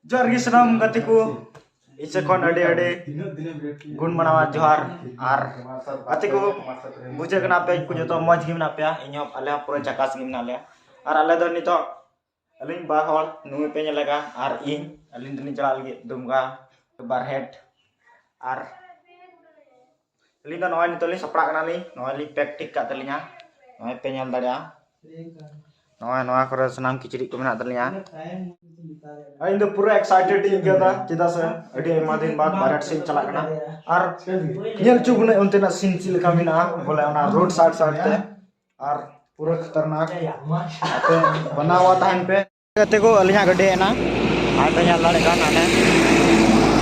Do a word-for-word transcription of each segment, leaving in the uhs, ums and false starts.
ᱡᱚᱦᱟᱨ ᱜᱮ ᱥᱟᱱᱟᱢ ᱜᱟᱛᱮ ᱠᱚ, ᱤᱧ ᱥᱮᱫ ᱠᱷᱚᱱ ᱟᱹᱰᱤ ᱟᱹᱰᱤ ᱜᱩᱱ ᱢᱟᱱᱟᱣᱟ ᱡᱚᱦᱟᱨ᱾ ᱟᱨ ᱜᱟᱛᱮ ᱠᱚ, ᱵᱩᱡᱷᱟᱹᱜ ᱠᱟᱱᱟ ᱯᱮ ᱠᱚ ᱡᱚᱛᱚ ᱢᱚᱡᱽ ᱜᱮ ᱢᱮᱱᱟᱜ ᱯᱮᱭᱟ, ᱤᱧ ᱦᱚᱸ, ᱟᱞᱮ ᱦᱚᱸ ᱯᱩᱨᱟᱹ ᱡᱷᱟᱠᱟᱥ ᱜᱮ ᱢᱮᱱᱟᱜ ᱞᱮᱭᱟ᱾ ᱟᱨ ᱟᱞᱮ ᱫᱚ ᱱᱤᱛᱚᱜ, ᱟᱹᱞᱤᱧ ᱵᱟᱨ ᱦᱚᱲ, ᱱᱩᱭ ᱯᱮ ᱧᱮᱞ ᱞᱮᱠᱟ, ᱟᱨ ᱤᱧ, ᱟᱹᱞᱤᱧ ᱫᱚᱞᱤᱧ ᱪᱟᱞᱟᱜ ᱞᱟᱹᱜᱤᱫ ᱫᱩᱢᱜᱟ ᱵᱟᱨᱦᱮᱴ᱾ ᱟᱨ ᱟᱹᱞᱤᱧ ᱫᱚ ᱱᱚᱜᱼᱚᱭ ᱱᱤᱛᱚᱜ ᱞᱤᱧ ᱥᱟᱯᱲᱟᱜ ᱠᱟᱱᱟᱞᱤᱧ, ᱱᱚᱜᱼᱚᱭ ᱞᱤᱧ ᱯᱮᱠ ᱴᱷᱤᱠ ᱠᱟᱜ ᱛᱟᱹᱞᱤᱧᱟ, ᱱᱚᱜᱼᱚᱭ ᱯᱮ ᱧᱮᱞ ᱫᱟᱲᱮᱭᱟᱜᱼᱟ᱾ ᱱᱚᱜᱼᱚᱭ ᱱᱚᱣᱟ ᱠᱚᱨᱮ ᱥᱟᱱᱟᱢ ᱠᱤᱪᱨᱤᱡ ᱠᱚ ᱢᱮᱱᱟᱜ ᱛᱟᱹᱞᱤᱧᱟ᱾ ᱟᱨ ᱤᱧ ᱫᱚ ᱯᱩᱨᱟᱹ ᱮᱠᱥᱟᱭᱴᱮᱰ ᱤᱧ ᱟᱹᱭᱠᱟᱹᱣ ᱮᱫᱟ, ᱪᱮᱫᱟᱜ ᱥᱮ ᱟᱹᱰᱤ ᱟᱭᱢᱟ ᱫᱤᱱ ᱵᱟᱫ ᱵᱟᱨᱦᱮᱴ ᱥᱮᱫ ᱤᱧ ᱪᱟᱞᱟᱜ ᱠᱟᱱᱟ᱾ ᱟᱨ ᱧᱮᱞ ᱦᱚᱪᱚ ᱵᱚᱱᱟᱹᱧ ᱚᱱᱛᱮᱱᱟᱜ ᱥᱤᱱ ᱪᱮᱫ ᱞᱮᱠᱟ ᱢᱮᱱᱟᱜᱼᱟ, ᱵᱚᱞᱮ ᱚᱱᱟ ᱨᱳᱰ ᱥᱟᱭᱤᱰ ᱥᱟᱭᱤᱰ ᱛᱮ᱾ ᱟᱨ ᱯᱩᱨᱟᱹ ᱠᱷᱟᱛᱟᱨᱱᱟᱠ, ᱟᱯᱮ ᱵᱮᱱᱟᱣᱟ ᱛᱟᱦᱮᱱ ᱯᱮ᱾ ᱜᱟᱛᱮ ᱠᱚ, ᱟᱹᱞᱤᱧᱟᱜ ᱜᱟᱹᱰᱤ ᱦᱮᱡ ᱮᱱᱟ, ᱟᱨ ᱯᱮ ᱧᱮᱞ ᱫᱟᱲᱮᱭᱟᱜ ᱠᱟᱱ ᱦᱟᱱᱮ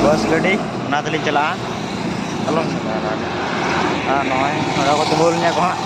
ᱵᱟᱥ ᱜᱟᱹᱰᱤ, ᱚᱱᱟ ᱛᱮᱞᱤᱧ ᱪᱟᱞᱟᱜᱼᱟ᱾ ᱟᱞᱚᱢ ᱥᱮᱸᱫᱽᱨᱟ ᱫᱟᱲᱮᱭᱟᱜᱼᱟ᱾ ᱟᱨ ᱱᱚᱜᱼᱚᱭ ᱱᱚᱰᱮ ᱠᱚ ᱛᱤᱸᱜᱩ ᱞᱤᱧᱟ ᱠᱚ ᱦᱟᱸᱜ᱾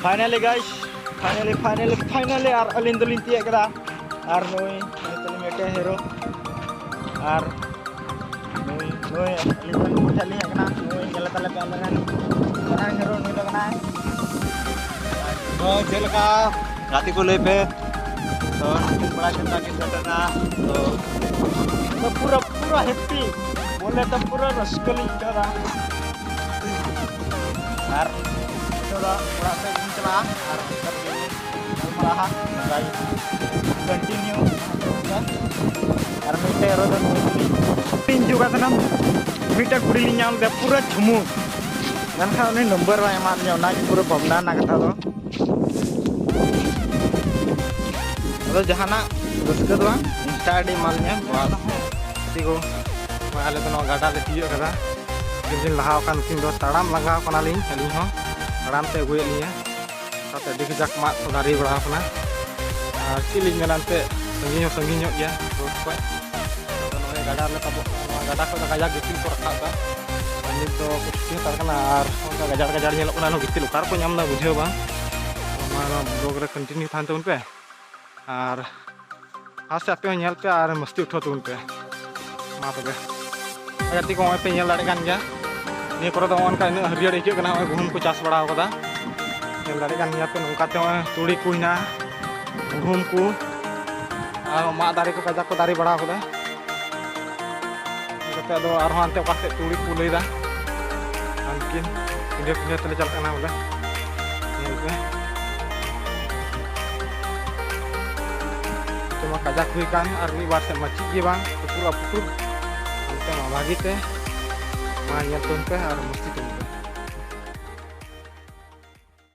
Finally guys, finally, finally, finally, ᱟᱨ ᱟᱹᱞᱤᱧ ᱫᱚᱞᱤᱧ ᱛᱤᱭᱟᱹᱜ ᱠᱮᱫᱟ᱾ ᱟᱨ ᱱᱩᱭ, ᱱᱩᱭ ᱛᱟᱹᱞᱤᱧ ᱢᱤᱫᱴᱮᱱ hero᱾ ᱟᱨ ᱱᱩᱭ, ᱱᱩᱭ ᱟᱹᱞᱤᱧ ᱨᱮᱱ ᱵᱚᱭᱦᱟ ᱞᱤᱧ ᱦᱮᱡ ᱠᱟᱱᱟ, ᱱᱩᱭ ᱧᱮᱞ ᱛᱟᱞᱮ ᱯᱮ ᱟᱞᱮ ᱨᱮᱱ ᱢᱟᱨᱟᱝ hero ᱱᱩᱭ ᱫᱚ ᱠᱟᱱᱟᱭ᱾ ᱛᱚ ᱪᱮᱫ ᱞᱮᱠᱟ ᱜᱟᱛᱮ ᱠᱚ ᱞᱟᱹᱭ ᱯᱮ? ᱛᱚ ᱱᱩᱠᱤᱱ ᱠᱚᱲᱟ ᱪᱮᱫ ᱞᱮᱠᱟ ᱠᱤᱱ ᱥᱮᱴᱮᱨ ᱮᱱᱟ? ᱛᱚ, ᱛᱚ ᱯᱩᱨᱟᱹ, ᱯᱩᱨᱟᱹ happy, ᱵᱚᱞᱮ ᱛᱚ ᱯᱩᱨᱟᱹ ᱨᱟᱹᱥᱠᱟᱹ ᱞᱤᱧ ᱟᱹᱭᱠᱟᱹᱣ ᱮᱫᱟ᱾ ᱟᱨ ᱱᱤᱛᱚᱜ ᱫᱚ ᱚᱲᱟᱜ ᱥᱮᱫ ᱤᱧ ᱪᱟᱞᱟᱜᱼᱟ ᱟᱨ ᱚᱱᱛᱮ ᱨᱮᱜᱮ ᱜᱟᱞᱢᱟᱨᱟᱜᱼᱟ ᱦᱟᱸᱜ, ᱱᱚᱝᱠᱟ continue᱾ ᱟᱨ ᱢᱤᱫᱴᱮᱡ ᱨᱚᱲ ᱫᱚ ᱤᱧ ᱦᱤᱡᱩᱜ ᱠᱟᱱ ᱛᱟᱦᱮᱱᱟ, ᱢᱤᱫᱴᱮᱡ ᱠᱩᱲᱤ ᱞᱤᱧ ᱧᱟᱢ ᱞᱮᱫᱮᱭᱟ ᱯᱩᱨᱟᱹ ᱡᱷᱩᱢᱩᱠ, ᱢᱮᱱᱠᱷᱟᱱ ᱩᱱᱤ number ᱵᱟᱭ ᱮᱢᱟᱫ ᱞᱤᱧᱟ, ᱚᱱᱟᱜᱮ ᱯᱩᱨᱟᱹ ᱵᱷᱟᱵᱽᱱᱟ ᱨᱮᱱᱟᱜ ᱠᱟᱛᱷᱟ ᱫᱚ᱾ ᱟᱫᱚ ᱡᱟᱦᱟᱱᱟᱜ ᱨᱟᱹᱥᱠᱟᱹ ᱫᱚ ᱵᱟᱝ, Insta ID ᱮᱢᱟᱞᱤᱧᱟ ᱵᱟᱥ᱾ ᱜᱟᱛᱮ ᱠᱚ, ᱱᱚᱜᱼᱚᱭ ᱟᱞᱮ ᱫᱚ ᱱᱚᱣᱟ ᱜᱟᱰᱟ ᱞᱮ ᱛᱤᱭᱳᱜ ᱠᱟᱫᱟ᱾ ᱛᱤᱱ ᱫᱤᱱ ᱞᱟᱦᱟ ᱟᱠᱟᱱ ᱩᱱᱠᱤᱱ ᱫᱚ ᱛᱟᱲᱟᱢ ᱞᱟᱸᱜᱟ ᱟᱠᱟᱱᱟᱞᱤᱧ, ᱟᱹᱞᱤᱧ ᱦᱚᱸ ᱛᱟᱲᱟᱢ ᱛᱮ ᱟᱹᱜᱩᱭᱮᱫ ᱞᱤᱧᱟ᱾ ᱥᱟᱶᱛᱮ ᱟᱹᱰᱤ ᱠᱟᱡᱟᱠ ᱢᱟᱫ ᱠᱚ ᱫᱟᱨᱮ ᱵᱟᱲᱟ ᱟᱠᱟᱱᱟ᱾ ᱟᱨ ᱪᱮᱫ ᱞᱤᱧ ᱢᱮᱱᱟ, ᱮᱱᱛᱮᱫ ᱥᱟᱺᱜᱤᱧ ᱦᱚᱸ ᱥᱟᱺᱜᱤᱧ ᱧᱚᱜ ᱜᱮᱭᱟ ᱨᱳᱰ ᱠᱷᱚᱡ᱾ ᱟᱫᱚ ᱱᱚᱜᱼᱚᱭ ᱜᱟᱰᱟ ᱨᱮᱞᱮ ᱛᱟᱵᱚᱜ ᱠᱟᱱᱟ᱾ ᱱᱚᱣᱟ ᱜᱟᱰᱟ ᱠᱷᱚᱡ ᱫᱚ ᱠᱟᱡᱟᱠ ᱜᱤᱛᱤᱞ ᱠᱚ ᱨᱟᱠᱟᱵ ᱮᱫᱟ᱾ ᱟᱨ ᱱᱤᱛ ᱫᱚ ᱠᱚ ᱪᱷᱩᱴᱤ ᱦᱟᱛᱟᱲ ᱠᱟᱱᱟ ᱟᱨ ᱚᱱᱠᱟ ᱜᱟᱡᱟᱲ ᱜᱟᱡᱟᱲ ᱧᱮᱞᱚᱜ ᱠᱟᱱᱟ᱾ ᱱᱚᱣᱟ ᱜᱤᱛᱤᱞ ᱚᱠᱟ ᱨᱮᱠᱚ ᱧᱟᱢ ᱮᱫᱟ ᱵᱩᱡᱷᱟᱹᱣ ᱵᱟᱝ᱾ ᱛᱚ ᱢᱟ ᱱᱚᱣᱟ vlog ᱨᱮ continue ᱛᱟᱦᱮᱱ ᱛᱟᱵᱚᱱ ᱯᱮ᱾ ᱟᱨ ᱟᱥᱮ ᱟᱯᱮ ᱦᱚᱸ ᱧᱮᱞ ᱯᱮ ᱟᱨ ᱢᱟᱥᱛᱤ ᱩᱴᱷᱟᱹᱣ ᱛᱟᱵᱚᱱ ᱯᱮ᱾ ᱢᱟ ᱛᱚᱵᱮ ᱜᱟᱛᱮ ᱠᱚ, ᱱᱚᱜᱼᱚᱭ ᱯᱮ ᱧᱮᱞ ᱫᱟᱲᱮᱭᱟᱜ ᱠᱟᱱ ᱜᱮᱭᱟ, ᱱᱤᱭᱟᱹ ᱠᱚᱨᱮ ᱫᱚ ᱱᱚᱜᱼᱚ ᱱᱚᱝᱠᱟ ᱤᱱᱟᱹᱜ ᱦᱟᱹᱨᱭᱟᱹᱲ ᱟᱹᱭᱠᱟᱹᱜ ᱠᱟᱱᱟ᱾ ᱱᱚᱜᱼᱚᱭ ᱜᱩᱦᱩᱢ ᱠᱚ ᱪᱟᱥ ᱵᱟᱲᱟ ᱟᱠᱟᱫᱟ, ᱧᱮᱞ ᱫᱟᱲᱮᱭᱟᱜ ᱠᱟᱱ ᱜᱮᱭᱟ ᱯᱮ᱾ ᱱᱚᱝᱠᱟᱛᱮ ᱱᱚᱜᱼᱚᱭ ᱛᱩᱲᱤ ᱠᱚ ᱦᱮᱱᱟᱜᱼᱟ, ᱜᱩᱦᱩᱢ ᱠᱚ, ᱟᱨ ᱢᱟᱫ ᱫᱟᱨᱮ ᱠᱚ ᱠᱟᱡᱟᱠ ᱠᱚ ᱫᱟᱨᱮ ᱵᱟᱲᱟ ᱟᱠᱟᱫᱟ᱾ ᱠᱟᱛᱮ ᱟᱫᱚ ᱟᱨᱦᱚᱸ ᱦᱟᱱᱛᱮ ᱚᱠᱟ ᱥᱮᱫ ᱛᱩᱲᱤ ᱠᱚ ᱞᱟᱹᱭᱫᱟ, ᱦᱟᱱᱠᱤᱱ ᱯᱤᱸᱰᱟᱹ ᱯᱤᱸᱰᱟᱹ ᱛᱮᱞᱮ ᱪᱟᱞᱟᱜ ᱠᱟᱱᱟ ᱵᱚᱞᱮ᱾ ᱧᱮᱞ ᱯᱮ, ᱱᱚᱛᱮ ᱢᱟ ᱠᱟᱡᱟᱠ ᱦᱩᱭ ᱠᱟᱱ, ᱟᱨ ᱢᱤᱫ ᱵᱟᱨ ᱥᱮᱫ ᱢᱟ ᱪᱮᱫ ᱜᱮ ᱵᱟᱝ, ᱯᱩᱴᱩᱨ ᱟᱨ ᱯᱩᱴᱩᱨ᱾ ᱚᱱᱛᱮ ᱢᱟ ᱵᱷᱟᱜᱤ ᱛᱮ ᱢᱟ ᱧᱮᱞ ᱛᱟᱵᱚᱱ ᱯᱮ ᱟᱨ ᱢᱚᱥᱛᱤ ᱛᱟᱵᱚᱱ